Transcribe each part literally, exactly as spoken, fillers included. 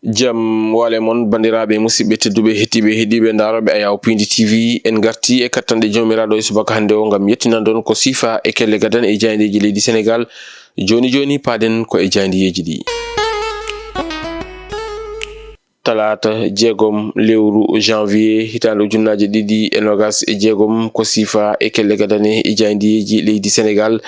Jam wale mon, banndiraaɓe, musidɓe tedduɓe, heɗiiɓe, heɗiiɓe, ndaarooɓe Ayaw Pindi T V. En ngarti e kattanɗe Joomiraaɗo e subaka hannde o ngam yettinande on ko siifa e kelle gadane e jaayndeeji leydi Senegaal. Jooni jooni, paaɗen ko e jaayndeeji ɗi. Talaata jeegom lewru janvier hitaande ujunnaaje ɗiɗi e nogas e jeegom, ko siifa e kelle gadane e jaayndeeji leydi Senegaal.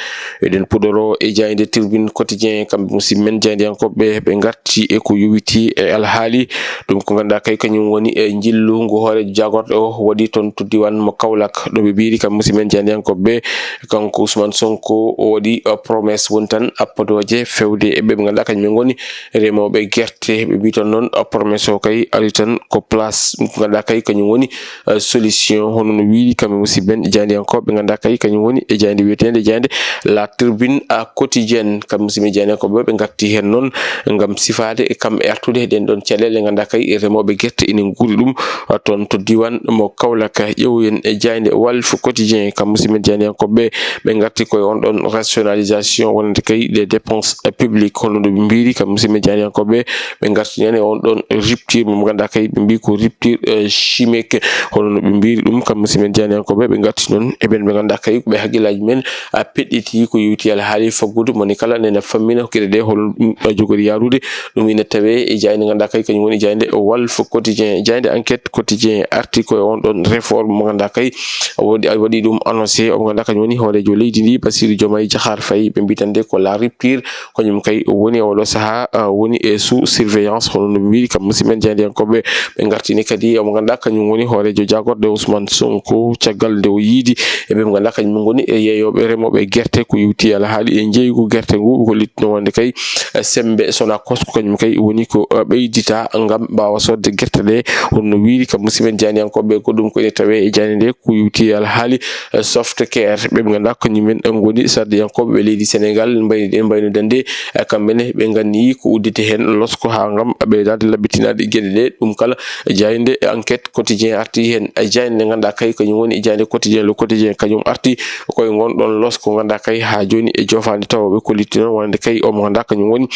Eɗen puɗɗoroo e jaaynde Tribune Quotidien, kamɓe musidɓe men jaayndiyankooɓe, ɓe ngarti e ko yowiti e alhaali. Ɗum ko ngannduɗaa kay kañum woni e njillu ngu hooreejo jaagorɗe o waɗi toon to diiwaan mo Kaolack, ɗo ɓe mbiyri kamɓe musidɓe men jaayndiyankooɓe, kanko Ousmane Sonko o waɗi, uh, promesse woni tan appodooje fewde e ɓe ɓe ngannduɗaa kañum en ngoni remooɓe gerte. Ɓe mbii toon noon, uh, promesse o kay ari tan ko place, ɗum ko ngannduɗaa kay kañum woni, uh, solution, hono no wiiri kamɓe musidɓe men jaayndiyankooɓe, ɓe ngannduɗaa kay kañum woni e jaaynde wiyeteende jaaynde La Tribune, uh, Quotidienne. Kamɓe musidɓe men jaayndiyankooɓe ɓe ngarti heen noon ngam sifaade e kam e artude ɗeen ɗoon caɗeele ngannduɗaa kay remooɓe gerte ina nguuri ɗum, uh, toon to diiwaan mo Kaolack. Ƴeewoyen e jaaynde Walf Quotidien, kamɓe musidɓe men jaayndiyankooɓe ɓe ngarti koye on ɗoon rationalisation wonande kay des dépenses, euh, publiques, hono no ɓe mbiyri kamɓe musidɓe men jaayndiyankooɓe. Ɓe ngarti heen e on ɗoon rupture mo ngannduɗaa kay ɓe mbii ko rupture, euh, chimique, hono no ɓe mbiyri ɗum kamɓe musidɓe men jaayndiyankooɓe. Ɓe ngarti noon e ɓeen ɓe ngannduɗaa kay ɓe hakkillaaji men a peɗɗiti ko yowiti alhaali faggudu, mo ne kala nena fammina geɗe ɗe hol ɗum, uh, jogori yaarude. Ɗum ina tawee e jaaynde ngannduɗaa kay kañum woni jaaynde Walf Quotidien. Jaaynde Enquête Quotidien arti koye on ɗoon réforme mo ngannduɗaa kay waɗi, waɗi ɗum annoncé, omo ngannduɗaa kañum woni hooreejo leydi ndi, Bassirou Diomaye Diakhar Faye. Ɓe mbii tan de ko la rupture, kañum kay woni e oɗo sahaa, uh, woni e sous surveillance, hono no mbiyri kamɓe musidɓe men jaayndiyankooɓe. Ɓe ngartini kadi omo ngannduɗaa kañum woni hooreejo jaagorɗe Ousmane Sonko, caggal nde o yiidi e ɓe ngannduɗaa kañum ngoni e yeeyooɓe remooɓe gerte ko yowiti alhaali e njeeygu gerte ngu, ko littino wonde kay, eh, semmbe Sonacos ko kañum kay woni ko, eh, ɓeydita ngam mbaawa soodde gerte ɗe, hono no wiiri kamɓe musidɓe men jaayndiyankooɓe. Ko ɗum ko ene tawee e jaaynde nde ko yowiti alhaali, eh, Softcare, ɓe ɓe ngannduɗaa kañum en ngoni sardiyankooɓe ɓe leydi Senegaal, mbayni ɗen mbayno dande, eh, kamɓe ne ɓe nganni ko uddete heen losko haa ngam ɓeydaade laɓɓitinaade geɗe ɗe. Ɗum kala jaaynde Enquête Quotidien arti heen. E jaaynde nde ngannduɗaa kay kañum woni jaaynde Quotidien, Le Quotidien, kañum arti koye ngon ɗoon losko ngannduɗaa kay haa jooni e joofaani tawa ɓe kollitti noon wonande kay omo ngannduɗaa kañum woni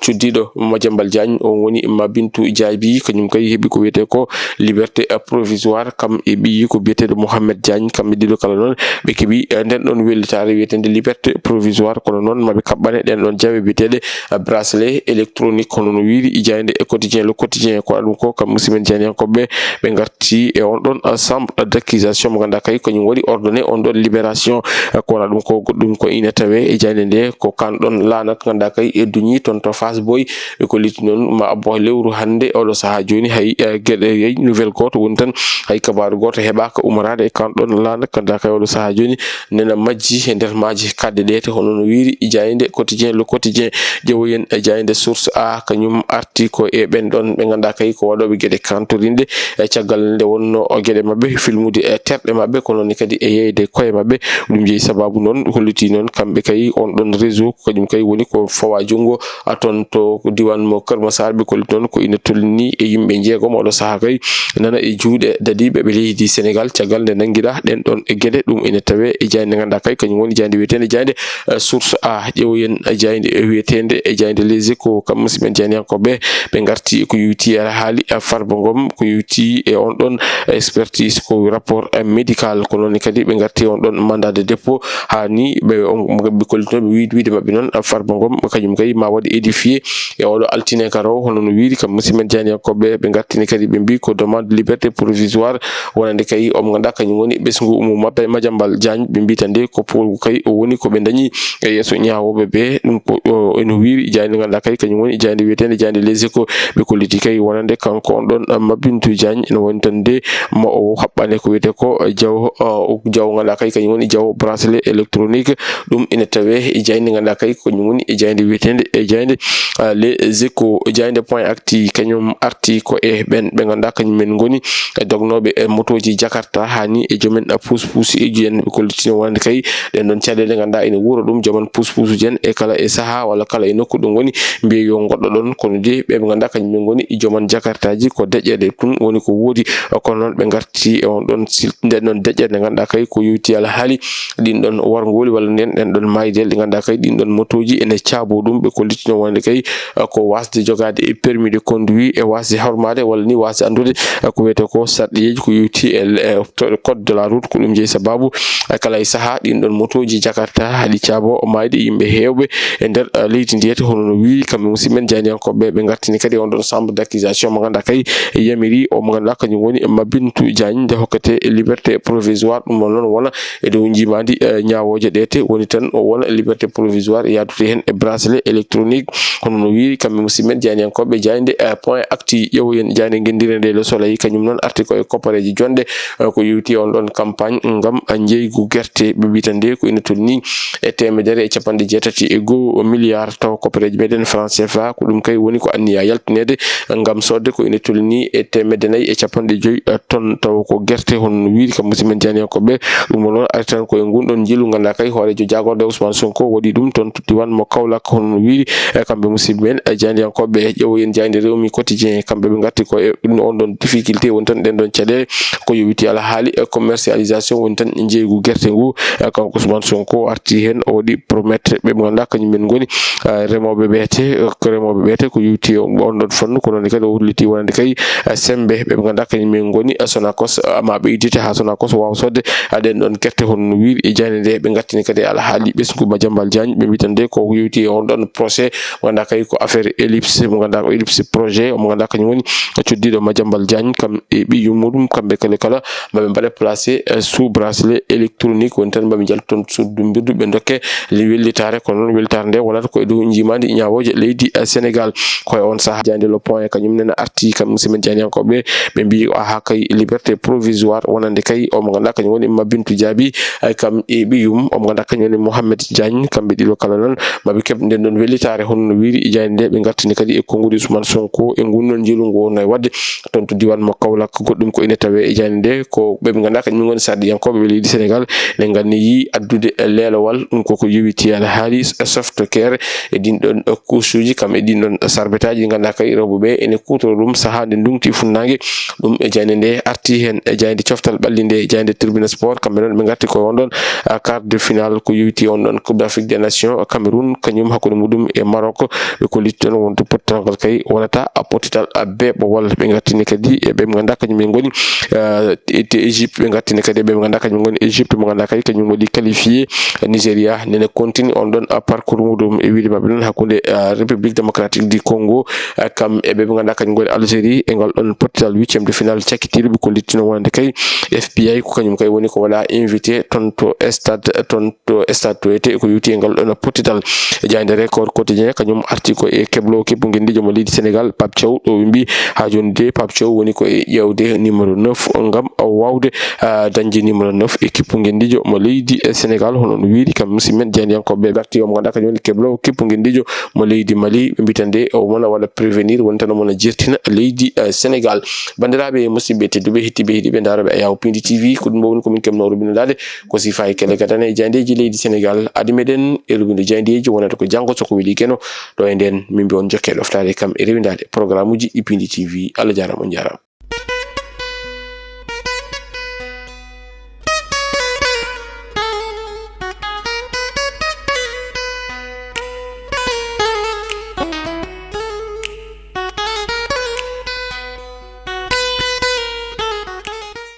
cuddiiɗo Madiambal Diagne, o woni Mabintu Diaby, kañum kay heɓi ko wiyetee ko liberté, eh, provisoire, kam e ɓiyi ko biyeteeɗo Mohamed Diagne. Kamɓe ɗiɗo kala noon ɓe keɓi, eh, nden ɗoon wellitaare wiyeteende liberté provisoire, kono noon maɓe kaɓɓane ɗen ɗoon jawe biyeteeɗe, eh, bracelet électronique, hono no wiiri e jaaynde e Quotidien, Le Quotidien. Ko waɗa ɗum ko kam musidɓe men jaayndiyankooɓe ɓe ngarti e on ɗoon, eh, chambre d'accusation mo ngannduɗaa kay kañum waɗi ordonné on ɗoon libération. Eh, ko waɗa ɗum ko goɗɗum ko ina tawee e jaaynde nde ko kan ɗoon laana ngannduɗaa kay e duñi toon to Fass Boy. Ɓe kolliti noon ma abbo lewru hannde oɗo sahaa jooni hay, eh, geɗe, hay nouvelle gooto woni tan, hay kabaaru gooto heɓaaka ummorade e kan ɗoon laana ngannduɗaa kay oɗo sahaa jooni nena majji e nder maaje kaɗɗe ɗe. Te hono no wiiri e jaaynde Quotidien, Le Quotidien, ƴeewoyen e jaaynde Source A, kañum arti ko e ɓen ɗoon ɓe ngannduɗaa kay ko waɗooɓe geɗe kantorinɗe, e caggal nde wonno geɗe maɓɓe filmude e terɗe maɓɓe, kono ni kadi e yeeyde koye maɓɓe. Ɗum jeyi sababu noon, holliti noon kamɓe kay on ɗoon réseau, ko kañum kay woni ko fawa junngo, a, toon to diiwaan mo Kër Massar. Ɓe kolliti noon ko ina tolni e yimɓe njeegom oɗo sahaa kay nana e juuɗe dadiiɓe ɓe leydi Senegaal, caggal nde nanngiɗaa ɗen ɗoon e geɗe. Ɗum ina tawee e jaaynde ngannduɗaa kay kañum woni jaaynde wiyeteende jaaynde, eh, Source A. Ƴeewoyen jaaynde wiyeteende e jaaynde Les Échos, kam musidɓe men jaayndiyankooɓe, ɓe ngarti ko yowiti e alhaali, eh, Farba Ngom, ko yowiti e on ɗoon expertise, ko rapport, eh, médical. Ko noon kadi ɓe ngarti on ɗoon mandat de dépôt, haa ni ɓe on, ɓe kollitnoo ɓe wiide, wiide maɓɓe noon, eh, Farba Ngom kañum kay ma waɗ édifié e oɗo altine garowo, hono no wiiri kam musidɓe men jaayndiyankooɓe. Ɓe ngartini kadi ɓe mbii ko demande liberté provisoire wonande kay omo ngannduɗaa kañum woni ɓesngu mo Maba-, Madiambal Diagne. Ɓe mbii tan de ko poolgu kay o woni ko ɓe dañi e yeeso ñaawooɓe ɓe. Ɗum ko, o, eno wiiri jaaynde ngannduɗaa kay kañum woni jaaynde wiyeteende jaaynde Les Échos. Ɓe kolliti kay wonande kanko on ɗoon, eh, Mabintu Diagne, ene woni tan de ma o haɓɓane ko wiyetee ko, eh, jawo, eh, jawo ngannduɗaa kay kañum woni jawo bracelet électronique. Ɗum ina tawee e jaaynde ngannduɗaa kay kañum woni e jaaynde wiyeteende e jaaynde, eh, Les Échos. Jaaynde Point Actu kañum arti ko e ɓen ɓe ngannduɗaa kañum en ngoni e dognooɓe e motooji Jakarta, haa ni e joomen, eh, puus-puus eji en. Ɓe kollitino wonande kay ɗen ɗoon caɗeele ngannduɗaa ene wuura ɗum joomen puus-puusuji en e kala e sahaa walla kala e nokku ɗo ngoni, mbiye yo ngoɗɗo ɗoon, kono de ɓe ɓe ngannduɗaa kañum en ngoni joman jakartaaji ko deƴƴere ɗum woni ko woodi. Kono noon ɓe ngarti e on ɗon sil-, nden ɗon deƴƴere nde ngannduɗaa kay ko yowti alhaali ɗin ɗon warngooli walla nden ɗen ɗon maayidel ɗi ngannduɗaa kay ɗin ɗon motooji ene caaboo ɗum. Ɓe kollitino wonde kay, eh, ko waasde jogaade e permis de conduire e waasde hormaade walla ni waasde anndude, eh, ko wiyetee ko sarɗiyeeji ko yowti e, eh, to-, code de la route. Ko ɗum jeyi sabaabu, eh, kala e sahaa ɗin ɗon motooji jakarta haɗi caaboo maayde yimɓe heewɓe e nder, eh, leydi ndi. Hono no wiyi kamɓe musidɓe men jaayndiyankooɓe ɓe ngartini kadi on ɗon chambre d'accusation mo ngannduɗaa kay yamiri o mo ngannduɗaa kañum woni Mabintu Diagne nde hokkete liberté provisoire. Ɗum noon wona e dow njiimaandi, eh, ñaawooje ɗe te woni tan o wona liberté provisoire yaadute heen e bracelet électronique. Hono no wiyi kamɓe musidɓe men jaayndiyankooɓe jaaynde, eh, point actu ƴeewoyen jaaynde ngenndire nde Le Soleil kañum noon arti ko e koppareeje jonɗe, eh, ko yowti on ɗon campagne ngam njeygu gerte. Ɓe mbiyi tan nde ko ina tolni e teemedere e capanɗe jeetati e goo milliard taw koppareeje meɗen franc C F A. Ko ɗum kay woni ko anniya yaltineede ngam soodde ko ina tolni e teemedde nayi e capanɗe joyi, eh, ton taw ko gerte. Hono no wiiri kam musidɓe men jaayndiyankooɓe. Ɗum noon ari tan ko e ngun ɗon njillu ngannduɗaa kay hooreejo jaagorɗe Ousmane Sonko waɗi ɗum toon to diiwaan mo Kaolack. Hono no wiiri, eh, kamɓe musidɓe men, eh, jaayndiyankooɓe ƴeewoyen jaaynde Rewmi Quotidien, kamɓe ɓe ngarti ko e on ɗon difficulté woni tan ɗen ɗon caɗeele ko yowiti alhaali, eh, commercialisation woni tan njeygu gerte ngu. Eh, kanko Ousmane Sonko arti heen o waɗi promettre ɓe ɓe ngannduɗaa kañum men ngoni, eh, remooɓe ɓeete, eh, ko remooɓe ɓeete ko yowti on ɗon fannu. Kono noon kadi o holliti wonande kay, eh, semmbe ɓe ɓe ngannduɗaa kañum men ngoni, eh, Sonacos, eh, ma ɓeydite haa Sonacos waawa soodde, eh, ɗen ɗon gerte. Hono no wiiri e jaaynde nde ɓe ngattini kadi alhaali ɓesngu Madiambal Diagne. Ɓe mbiyi tan nde ko yowti e on ɗon projet mo ngannduɗaa kay ko affaire Ellipse, mo ngannduɗaa ko Ellipse projet mo ngannduɗaa kañum woni cuddiiɗo Madiambal Diagne kam e ɓiy muɗum kamɓe kala kala ma ɓe mbaɗe placé, eh, sous bracelet électronique woni tan ma ɓe njaltu toon suudu dumbirdu ɓe ndokke li wellitaare. Kono noon wellitaare nde wonata ko e dow njiimaandi ñaawooje leydi, eh, Sénégal. Ko e on sahaa jaaynde Le Point kañum nena arti kam musidɓe men jaayndiyankooɓe ɓe mbiyi aha kay liberté provisoire wonande kay o mo ngannduɗaa kañum woni Mabintu Diaby, eh, kam e ɓiyum o mo ngannduɗaa kañum woni Mohamed Diagne. Kamɓe ɗiɗo kala noon ma ɓe keɓ nden ɗon wellitaare. Hono no wiiri e jaaynde nde ɓe ngartini kadi e konngudi Ousmane Sonko e ngun ɗon njillu ngu wonno e waɗde toon to diiwaan mo Kaolack. Goɗɗum ko ina tawee e jaaynde nde ko ɓe ɓe ngannduɗaa kañum ngoni sarɗiyankooɓe ɓe leydi Sénégal ne nganniyi addude leelowal. Ɗum koko yowiti alhaali softcare e ɗin ɗon couche uji kam e ɗin ɗon sarbetaaji ɗi ngannduɗaa kay rewɓe ɓe ene kuutora ɗum sahaa nde ndungti funnaange. Ɗum e jaaynde nde arti heen e jaaynde coftal ɓalli nde e jaaynde tribune sport kamɓe noon ɓe ngarti ko on ɗon, ah, quart de finale ko yowiti on ɗon Coupe d'Afrique des Nations Cameroun kañum hakkunde muɗum e Maroc. Ɓe kolliti toon wonde pottital ngal kay wonata pottital beeɓowal. Ɓe ngartini kadi e ɓe ɓe ngannduɗaa kañum en ngoni, eh, e, e Égypte. Ɓe ngartini kadi e ɓe ɓe ngannduɗaa kañum ngoni Égypte mo ngannduɗaa kay kañum waɗi qualifié Nigeria nene continue on ɗon, eh, parcours muɗum e wiide maɓɓe noon hakkunde, eh, République démocratique du Congo, eh, kam e ɓe ɓe ngannduɗaa kañum ngoni Algérie e ngal ɗon pottital huitième de finale cakkitiiɗo. Ɓe kollittino wonande kay F B I ko kañum kay woni ko waɗa invité toon to stade, toon to stade to wiyetee ko yowti e ngal ɗon pottital. Jaaynde Record Quotidien kañum arti ko e keblo kebbo ngendiijo mo leydi Sénégal Pape Thiaw. Ɗo ɓe mbi haa jooni de Pape Thiaw woni ko e ƴeewde numéro neuf ngam waawde, ah, dañde numéro neuf e kippu ngendiijo mo leydi, eh, Sénégal. Hono no wiiri kam musidɓe men jaayndiyankooɓe ɓe arti o mo ngannduɗaa kañum woni keblo kippu ngendiijo mo leydi Mali. Ɓe mbi tan de o mona waɗa prévenir woni tan o mona jertina leydi, eh, Sénégal. Banndiraaɓe musidɓe tedduɓe hettiiɓe heɗiiɓe ndaarooɓe Ayaw Pindi T V ko ɗum ɗo woni ko min keɓnoo rubinandaade ko si fayi kele gadane e jaayndeeji leydi Sénégal. Adi meɗen e rubindo jaayndeeji wonata ko janngo so ko weli keno ɗo e nden min mbi on jokke ɗoftaade kam e rewindaade programme uji ɗi Pindi T V. Allah jaaraama, on jaaraama.